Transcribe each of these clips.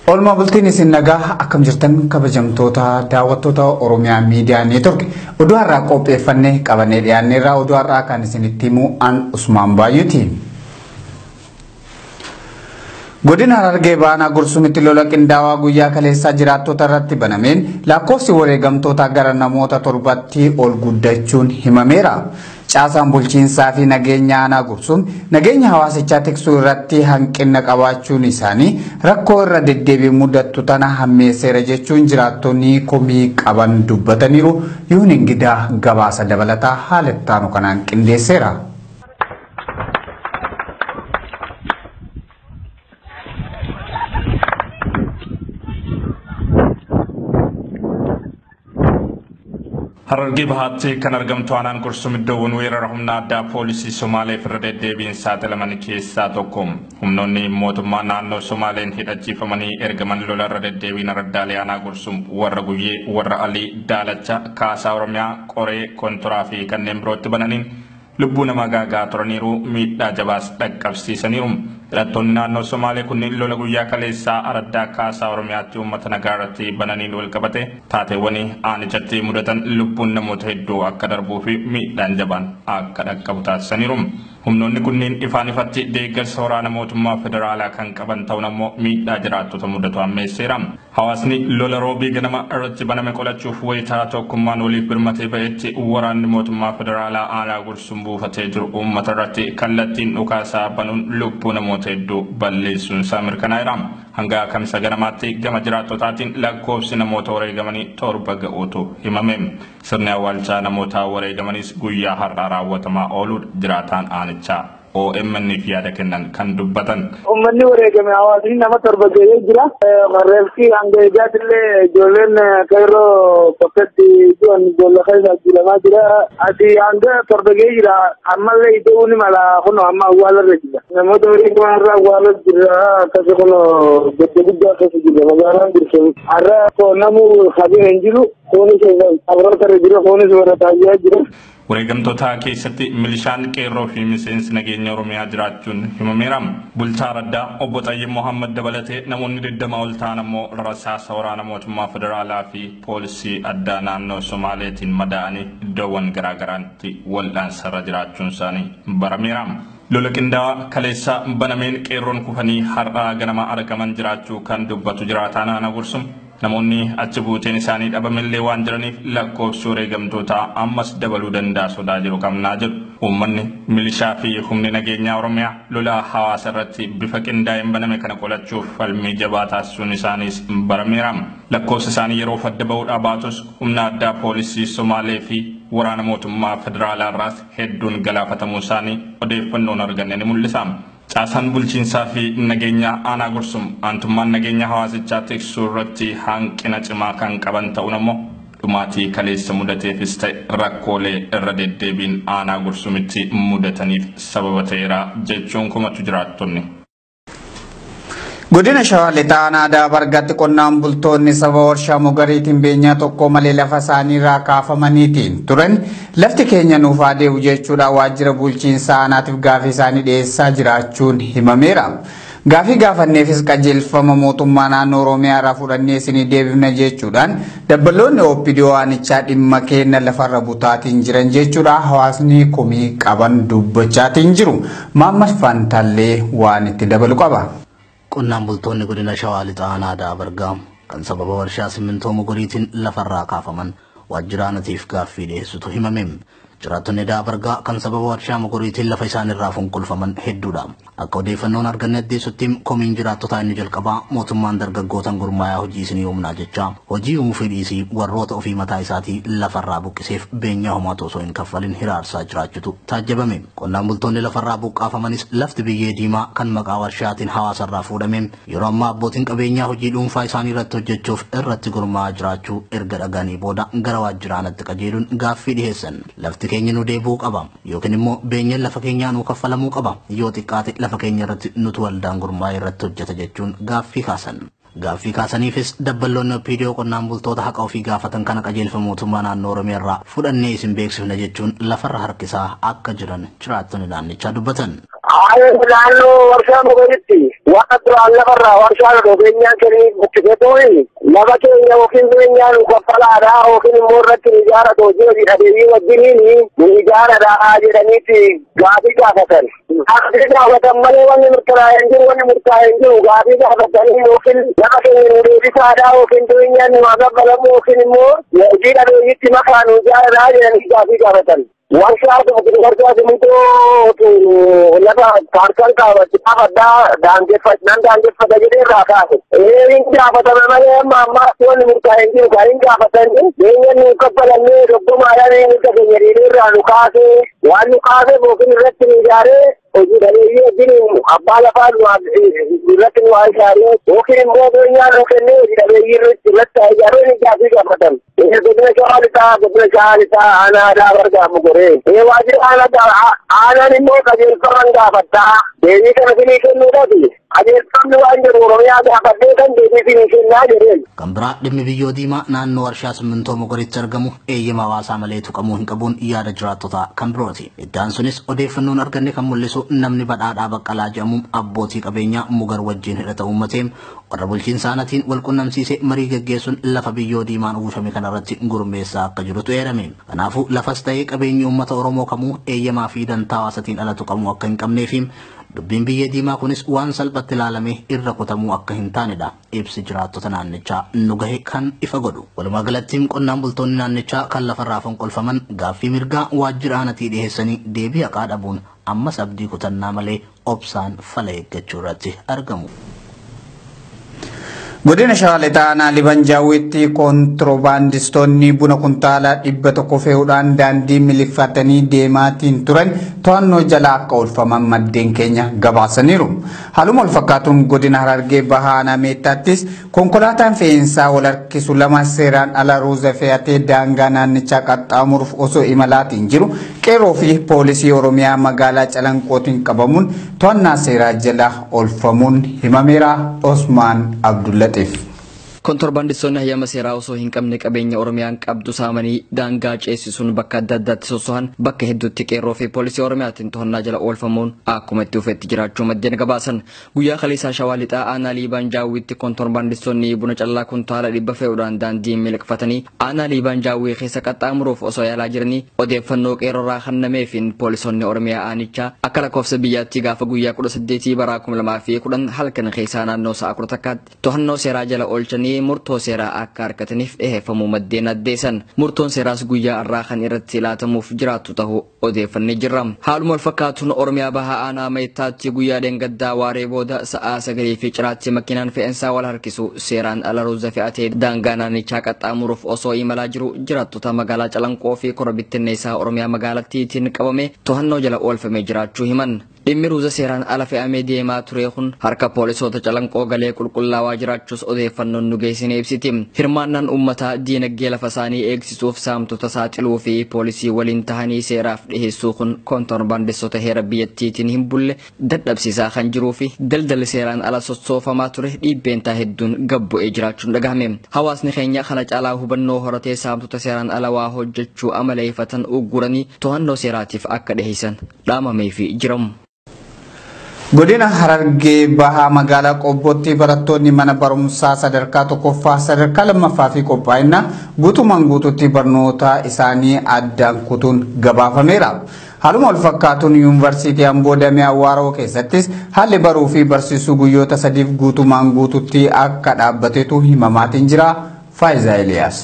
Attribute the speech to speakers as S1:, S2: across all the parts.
S1: Oolmaa bultiin isin nagaa akkam jirtan kabajamtoota daawwattoota Oromiyaa Miidiyaa Neetwork oduu har'aa qopheeffannee qabannee dhiyaanneerraa oduu har'aa kan isinitti himu an Usmaan Baay'uuti. Godina Harargee Baanaa Gursumitti lola qindaawaa guyyaa kaleessaa jiraattota irratti banameen lakkoofsi wareegamtootaa gara namoota 7tti ol guddachuun himameera. Caasaan bulchiinsaa fi nageenya aanaa Gursum nageenya hawaasichaa tiksuu irratti hanqina qabaachuun isaanii rakkoo irra deddeebiin mudattu tana hammeesseera jechuun jiraattonni komii qaban dubbataniiru. Yuun Ingidaa gabaasa dabalataa haala itti aanu kanaan qindeesseera.
S2: Harargee Bahaatti kan argamtu aanaan Gursum iddoowwan weerara humna addaa poolisii Somaaleef irra deddeebiin saaxilaman keessaa tokko. Humnoonni mootummaa naannoo Somaaleen hidhachiifamanii ergaman lola irra deddeebiin araddaalee aanaa Gursum warra Guyyee, warra Alii, Daalacha, Kaasaa Oromiyaa, Qoree, Kontoraa fi kanneen birootti bananiin lubbuu namaa gaagaa turaniiru, miidhaa jabaas dhaqqabsiisaniiru. Hidhattoonni naannoo Somaalee kunneen lola guyyaa kaleessaa araddaa Kaasaa Oromiyaatti uummata nagaa irratti bananiin wal qabate taateewwan aanichatti mudatan lubbuun namoota hedduu akka darbuu fi miidhaan jabaan akka dhaqqabu taasisaniiru. Humnoonni kunneen ifaan ifatti deeggarsa waraana mootummaa federaalaa kan qaban ta'uun ammoo miidhaa jiraattota mudatu hammeesseera. Hawaasni lola roobii ganama irratti baname qolachuuf wayitaa tokkummaan waliif birmatee ba'etti waraanni mootummaa federaalaa aanaa Gursum buufatee jiru uummata irratti kallattiin dhukaasaa banuun lubbuu namoota hedduu balleessuun isaa mirkanaa'eera. Hanga kamisa ganamaatti gama jiraattotaatiin lakkoofsi namoota wareegamanii 7 ga'uutu himame. Sirni awwaalchaa namoota wareegamaniis guyyaa har'aa raawwatamaa ooluudha jiraataan aanichaa OMN fi yaada kennan kan dubbatan.
S3: Uummanni wareegame hawaasni nama 7 ga'ee jira. Reeffi hanga ijaatillee ijoolleen qeerroo bakkeetti du'an ijoollee keessa jilamaa jira. Ati hanga 7 ga'ee jira. Ammallee iddoo ni mala kunoo amma awwaalarra jira. Namoota wareegaman irraa awwaalarra jira. Akkasii kunoo gadda guddaa keessa jira. Magaalaan Gursum. Har'a namu habee hin jiru. Kunis abroota irra jira. Kunis warra taa'aa jira.
S2: Wareegamtoota keessatti milishaan qeerroo fi miseensi nageenya Oromiyaa jiraachuun himameera. Bulchaa Raddaa obbo Xayyib Mohaammed dabalatee namoonni 20 ol ta'an ammoo rasaasa waraana mootummaa federaalaa fi poolisii addaa naannoo Somaaleetiin madaa'anii iddoowwan garaagaraatti wal'aansarra jiraachuun isaanii barameera. Lola qindaa'aa kaleessa banameen qeerroon kufanii har'aa ganama argaman jiraachuu kan dubbatu jiraataan aanaa Gursum. Namoonni achi buuteen isaanii dhabamellee waan jiraniif lakkoofsi wareegamtootaa ammas dabaluu danda'a sodaa jiru qabnaa jedhu. Uummanni milishaa fi humni nageenyaa Oromiyaa lola hawaasa irratti bifa qindaa'een baname kana qolachuuf falmii jabaa taasisuun isaaniis barameera. Lakkoofsi isaanii yeroo adda ba'uudhaa baatus humna addaa poolisii Somaalee fi waraana mootummaa federaalaa irraas hedduun galaafatamuu isaanii odeeffannoon arganne ni mul'isa. Caasaan bulchiinsaa fi nageenya aanaa Gursum aantummaan nageenya hawaasichaa tiksuu irratti hanqina cimaa kan qaban ta'uun ammoo dhumaatii kaleessa mudateefis ta'e rakkoolee irra deddeebiin aanaa Gursumitti mudataniif sababa ta'eera jechuun komatu jiraattonni.
S1: Godina Shawaa Lixaa aanaa Ada'aa Bargaatti qonnaan bultoonni saba warshaa Mogariitiin beenyaa tokko malee lafa isaanii irraa kaafamaniitiin turan lafti keenya nuuf haa deebi'u jechuudhaan waajjira bulchiinsaa aanaatiif gaafii isaanii dhiyeessaa jiraachuun himameera. Gaafii gaafanneefis qajeelfama mootummaa naannoo Oromiyaa irraa fudhannee isinii deebifna jechuudhaan dabballoonni OPDO aanichaa dhimma kenna lafarra butaatiin jiran jechuudha hawaasni komii qaban dubbachaatiin jiru. Maammas Faantaallee waan itti dabalu qaba.
S4: Qonnaan bultoonni godina Shawaa Lixaa aanaa Ada'aa Bargaa kan sababa warshaa simmintoo Mogoriitiin lafarraa kaafaman waajjira aanaatiif gaaffii dhiyeessutu himame. Jiraattonni Ada'aa Bargaa kan sababa warshaa Mogoriitiin lafa isaanirraa fonqolfaman hedduudha. Akka odeeffannoon arganne addeessutti komiin jiraattotaa inni jalqabaa mootummaan dargaggootaan gurmaayaa hojii isinii uumnaa jecha hojii uumuu fedhiisii warroota ofii mataa isaatii lafarraa buqqiseef beenyaa homaatu osoo hin kaffalin hiraarsaa jiraachutu taajjabame. Qonnaan bultoonni lafarraa buqqaafamanis lafti biyyee diimaa kan maqaa warshaatiin hawaasarraa fuudhame yeroo ammaa abbootiin qabeenyaa hojii dhuunfaa isaanii irratti hojjechuuf irratti gurmaa'aa jiraachuu erga dhaganii booda gara waajjira aanaatti qajeeluun gaaffii dhiyeessan. Lafti keenya nu deebi'uu qaba yookiin immoo beenyaan lafa keenyaa nu kaffalamuu qaba yoo xiqqaate lafa keenya irratti nutu waldaan gurmaa'ee irratti hojjeta jechuun gaaffii kaasan. Gaaffii kaasaniifis dabballoonni OPDO qonnaan bultoota haqa ofii gaafatan kana qajeelfama mootummaa naannoo Oromiyaa irraa fudhannee isin beeksifna jechuun lafarra harkisaa akka jiran jiraattonni naannichaa dubbatan.
S3: Naannoo warshaa Mogoritti waan duraan lafarraa warshaa beenyaan kennee buqqisee ture lafa keenya yookiin beenyaa nu kaffalaadhaa yookiin immoo irratti nu ijaaratu hojii hojii dhabeeyyii wajjiniin nu ijaaradhaa jedhaniitti gaafii gaafatan. Gaafii gaafatan malee wanni murtaa'e hin jiru wanni murtaa'e hin jiru gaafii gaafatanii yookiin lafa keenya nu deebisaadhaa yookiin beenyaan nu haa kaffalamu yookiin immoo hojii dhabeeyyiitti makaa nu ijaaradhaa jedhanii gaafii gaafatan. Warshaa warshaa simintoo lafa kaartaan kaawwatte gaafadhaa daangeffata daangeffata jedhee irraa kaase. Hin gaafatame malee amma ammaatti wanni murtaa'e hin jiru kan hin gaafatanii beenyaan nu kaffalannee doggomaadhaan mirga keenya dhiiree irraa nu kaase waan nu kaase yookiin irratti nu ijaaree hojii dhabeeyyii wajjin abbaa lafaa irratti nu haa ijaaruu yookiin immoo beenyaa nu kennee hojii dhabeeyyii irratti haa ijaaruu inni gaafii gaafatan. Godina Shawaa Lixaa godina Shawaa Lixaa aanaa Daabargaa Mugoree. Waajjira aanaan immoo qajeelfaman gaafataa. Deebii kana sinii kennuudhaaf qajeelfamni waan jedhu Oromiyaa gaafadhee kan deebii sinii kennaa jedheen.
S4: Kan biraa dhimmi biyyoo diimaa naannoo warshaa simmintoo Mogoritti argamu eeyyama hawaasaa malee tuqamuu hin qabuun yaada jiraattotaa kan birooti. Iddaan sunis odeeffannoon arganne kan mul'isu namni Badhaadhaa Baqqalaa jedhamu abbootii qabeenyaa Mugar wajjin hidhata uummateen warra bulchiinsa aanaatiin wal qunnamsiisee marii geggeessuun lafa biyyoo diimaan uwwifame kanarratti gurmeessaa akka jirutu eerame. Kanaafuu lafas ta'ee qabeenyi uummata Oromoo kamuu eeyyamaa fi dantaa hawaasatiin ala tuqamuu akka hin qabnee fi dubbiin biyya diimaa kunis waan salphatti ilaalame irra kutamuu akka hin taanedha. Ibsi jiraattota naannichaa nu gahe kan ifa godhu. Walumaa galatti qonnaan bultoonni naannichaa kan lafarraa fonqolfaman gaaffii mirgaa waajjira aanaatii dhiyeessanii deebii haqaa dhabuun ammas abdii kutannaa malee obsaan fala eeggachuu irratti argamu.
S1: Godina Shawaa Lixaa aanaa Liban Jaawwitti kontiroobaandistoonni buna kuntaala 100 fe'uudhaan daandii miliqfatanii deemaatiin turan to'annoo jala akka oolfaman maddeen keenya gabaasaniiru. Haaluma wal fakkaatuun godina Harargee Bahaa aanaa Meettaattis konkolaataan fe'iinsaa wal harkisu lama seeraan ala ruuza fe'atee daangaa naannichaa qaxxaamuruuf osoo imalaatiin jiru qeerroo fi poolisii Oromiyaa magaalaa Calanqootiin qabamuun to'annaa seeraa jala oolfamuun himameera. Osmaan Abdullaxiif.
S5: Kontorbaandistoonni hayyama seeraa osoo hin qabne qabeenya Oromiyaan qabdu saamanii daangaa ceesisuun bakka adda addaatti sosso'an bakka hedduutti qeerroo fi poolisii Oromiyaatiin to'annaa jala oolfamuun akkuma itti ufetti jiraachuu maddeen gabaasan. Guyyaa kaleessaa Shawaa Lixaa aanaa Liibaan Jaawwiitti kontorbaandistoonni buna callaa kuntaala 100 fe'uudhaan daandii miliqfatanii aanaa Liibaan Jaawwii keessa qaxxaamuruuf osoo yaalaa jiranii odeeffannoo qeerroorraa kennameefiin poolisoonni Oromiyaa aanichaa akka lakkoofsa biyyaatti gaafa guyyaa 18 bara 2010 halkan keessaa naannoo sa'a 11tti to'annoo seeraa jala oolchanii murtoo seeraa akka harkataniif dhiheeffamuu maddeen addeessan. Murtoon seeraas guyyaa irraa kan irratti laatamuuf jiraattu ta'uu odeeffannee jirra. Haaluma wal fakkaatuun Oromiyaa Bahaa aanaa Meettaatti guyyaa dheengaddaa waaree booda sa'a 9 fi ciraatti makiinaan fe'insaa wal harkisu seeraan ala ruuza fe'atee daangaa naannichaa qaxxaamuruuf osoo imalaa jiru jiraattota magaalaa Calanqoo fi kora bittinneessaa Oromiyaa magaalattiitiin qabame to'annoo jala oolfamee jiraachuu himan. Dhimmi ruuza seeraan ala fe'amee deemaa ture kun harka poolisoota Calanqoo galee qulqullaawaa jiraachuus odeeffannoon nu geessine ibsiti. Hirmaannaan uummataa diinagdee lafa isaanii eegsisuuf saamtota saaxiluu fi poolisii waliin tahanii seeraaf dhiheessuu kun kontorbaandistoota heera biyyattiitiin hin bulle dadhabsiisaa kan jiruu fi daldalli seeraan ala sossoofamaa ture dhiibbeentaa hedduun gabbu'ee jiraachuun dhagahame. Hawaasni keenya kana caalaa hubannoo horatee saamtota seeraan ala waa hojjechuu amaleeffatan ugguranii to'annoo seeraatiif akka dhiheessan dhaamamee fi jiramu.
S1: Godina Harargee Bahaa magaalaa Qobbootti barattoonni mana barumsaa sadarkaa tokkoffaa sadarkaa lammaffaa fi qophaa'ina guutumaan guututti barnoota isaanii addaan kutuun gabaafameera. Haaluma wal fakkaatuun yuunivarsiitii Amboo Damee Awwaaroo keessattis haalli baruu fi barsiisuu guyyoota sadiif guutumaan guututti akka dhaabbatetu himamaatiin jira. Faayisaa Eliyaas.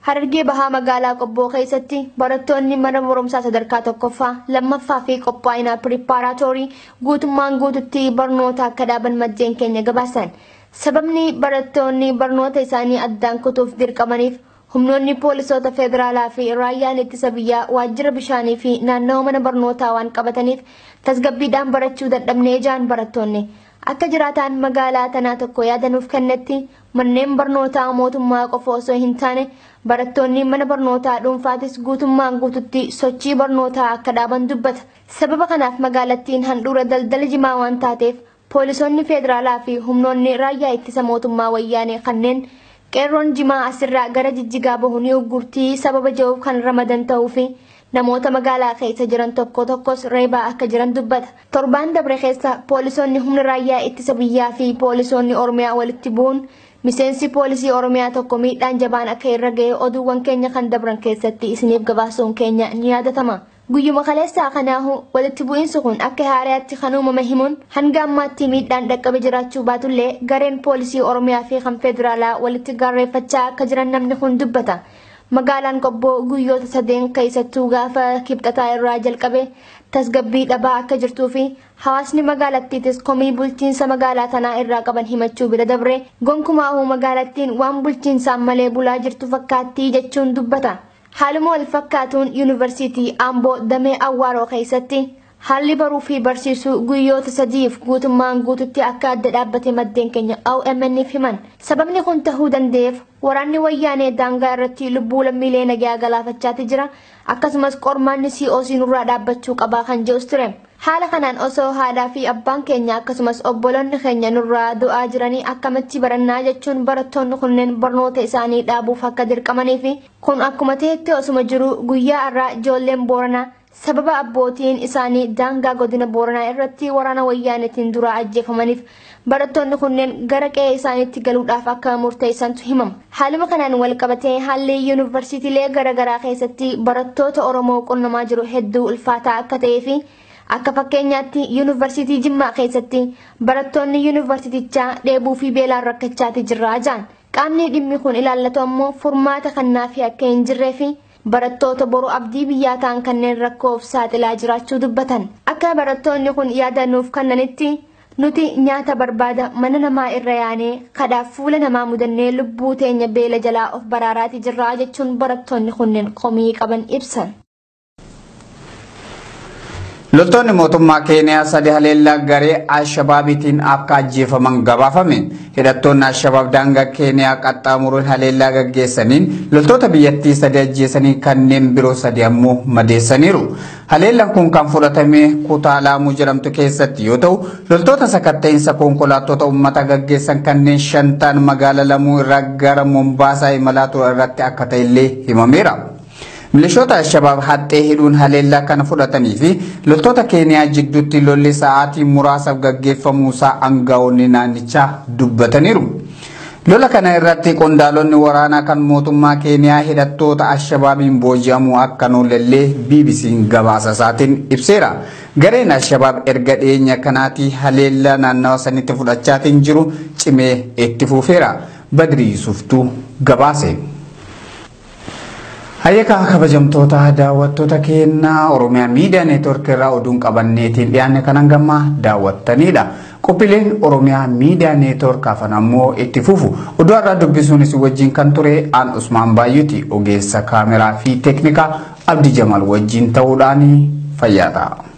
S6: Harargee Bahaa magaalaa Qobboo keessatti barattoonni mana barumsaa sadarkaa tokkoffaa, lammaffaa fi qophaa'ina piripaaraatoorii guutummaan guututti barnoota akka dhaaban maddeen keenya gabaasan. Sababni barattoonni barnoota isaanii addaan kutuuf dirqamaniif humnoonni poolisoota federaalaa fi raayyaan ittisa biyyaa waajjira bishaanii fi naannawa mana barnootaa waan qabataniif tasgabbiidhaan barachuu dadhabnee jaan barattoonni. Akka jiraataan magaalaa tanaa tokko yaadanuuf kennetti manneen barnootaa mootummaa qofa osoo hin taane barattoonni mana barnootaa dhuunfaatis guutummaan guututti sochii barnootaa akka dhaaban dubbata. Sababa kanaaf magaalattiin handhuura daldala jimaa waan taateef poolisoonni federaalaa fi humnoonni raayyaa ittisa mootummaa wayyaanee kanneen qeerroon jimaa asirraa gara jijjigaa bahu ni uggurtii sababa jiruuf kan ramadan ta'uu fi namoota magaalaa keessa jiran tokko tokkos reebaa akka jiran dubbata. Torbaan dabre keessa poolisoonni humna raayyaa ittisa biyyaa fi poolisoonni Oromiyaa walitti bu'uun miseensi poolisii Oromiyaa tokko miidhaan jabaan akka irra ga'e oduuwwan keenya kan dabran keessatti isiniif gabaasuun keenya ni yaadatama. Guyyuma kaleessaa kanaahu walitti bu'iinsi kun akka haaraatti kan uumame himuun hanga ammaatti miidhaan dhaqqabe jiraachuu baatullee gareen poolisii Oromiyaa fi kan federaalaa walitti gaarreeffachaa akka jiran namni kun dubbata. Magaalaan Qobboo guyyoota sadeen keessattuu gaafa kibxataa irraa jalqabe tasgabbii dhabaa akka jirtuu fi hawaasni magaalattiitis komii bulchiinsa magaalaa tanaa irraa qaban himachuu bira dabre gonkumaa'uu magaalattiin waan bulchiinsaan malee bulaa jirtu fakkaattii jechuun dubbata. Haaluma wal fakkaatuun yuunivarsiitii Amboo damee Awwaaroo keessatti haalli baruu fi barsiisuu guyyoota sadiif guutummaan guututti akka adda dhaabbate maddeen keenya OMN'f himan. Sababni kun tahuu danda'eef waraanni wayyaanee daangaa irratti lubbuu lammiilee nagaa galaafachaati jira. Akkasumas qormaanni COC nurraa dhaabbachuu qabaa kan jedhus ture. Haala kanaan osoo haadhaa fi abbaan keenya akkasumas obboloonni keenya nurraa du'aa jiranii akkamitti barannaa jechuun barattoonni kunneen barnoota isaanii dhaabuuf akka dirqamanii fi kun akkuma ta'etti osuma jiru guyyaa har'aa ijoolleen Booranaa sababa abbootiin isaanii daangaa godina Booranaa irratti waraana wayyaaneetiin duraa ajjeefamaniif barattoonni kunneen gara qe'ee isaaniitti galuudhaaf akka murteessantu himama. Haaluma kanaan wal qabatee haalli yuunivarsiitiilee garaagaraa keessatti barattoota Oromoo qunnamaa jiru hedduu ulfaataa akka ta'ee fi akka fakkeenyaatti yuunivarsiitii Jimmaa keessatti barattoonni yuunivarsiitichaa dheebuu fi beelaan rakkachaati jirraa jiran. Qaamni dhimmi kun ilaallatu ammoo furmaata kannaaf akka hin jirree fi barattoota boru abdii biyyaa ta'an kanneen rakkoof saaxilaa jiraachuu dubbatan. Akka barattoonni kun yaada nuuf kennanitti nuti nyaata barbaada mana namaa irra yaanee kadhaaf fuula namaa mudannee lubbuu teenya beela jalaa of baraaraati jirraa jechuun barattoonni kunneen komii qaban ibsan.
S1: Loltoonni mootummaa Keeniyaa sadi haleellaa garee Alshabaabiitiin akka ajjeefaman gabaafame. Hidhattoonni Alshabaab daangaa Keeniyaa qaxxaamuruun haleellaa gaggeessaniin loltoota biyyattii sadi ajjeesanii kanneen biroo sadi ammoo madeessaniiru. Haleellaan kun kan fudhatame kutaa Laamuu jedhamtu keessatti yoo ta'u, loltoota sakatta'insa konkolaattota uummata gaggeessan kanneen 5 ta'an magaalaa Laamuu irraa gara Mombaasaa imalaa turan irratti akka ta'ellee himameera. Milishoota Alshabaab haxxee hidhuun haleellaa kana fudhatanii fi loltoota Keeniyaa jidduutti lolli sa'aatii muraasaaf gaggeeffamuusaa aangawoonni naannichaa dubbataniiru. Lola kana irratti qondaalonni waraanaa kan mootummaa Keeniyaa hidhattoota Alshabaabiin booji'amuu akka noolellee BBC'n gabaasa isaatiin ibseera. Gareen Alshabaab erga dhiyeenya kanaatii haleellaa naannawa sanitti fudhachaatiin jiru cimee itti fufeera. Badrii Yusuftuu gabaase. Hayyakaa kabajamtoota daawwattoota keenyaa Oromiyaa Miidiyaa Neetwoork irraa oduun qabanneetiin dhiyaanne kanan gammaa daawwattanidha. Qophiileen Oromiyaa Miidiyaa Neetwoork hafan ammoo itti fufu. Oduu har'aa dubbisuunis wajjin kan ture aan Usmaan Baayyuti ogeessa kaameraa fi teeknikaa Abdii Jamaal wajjin ta'uudhaan fayyaa ta'a.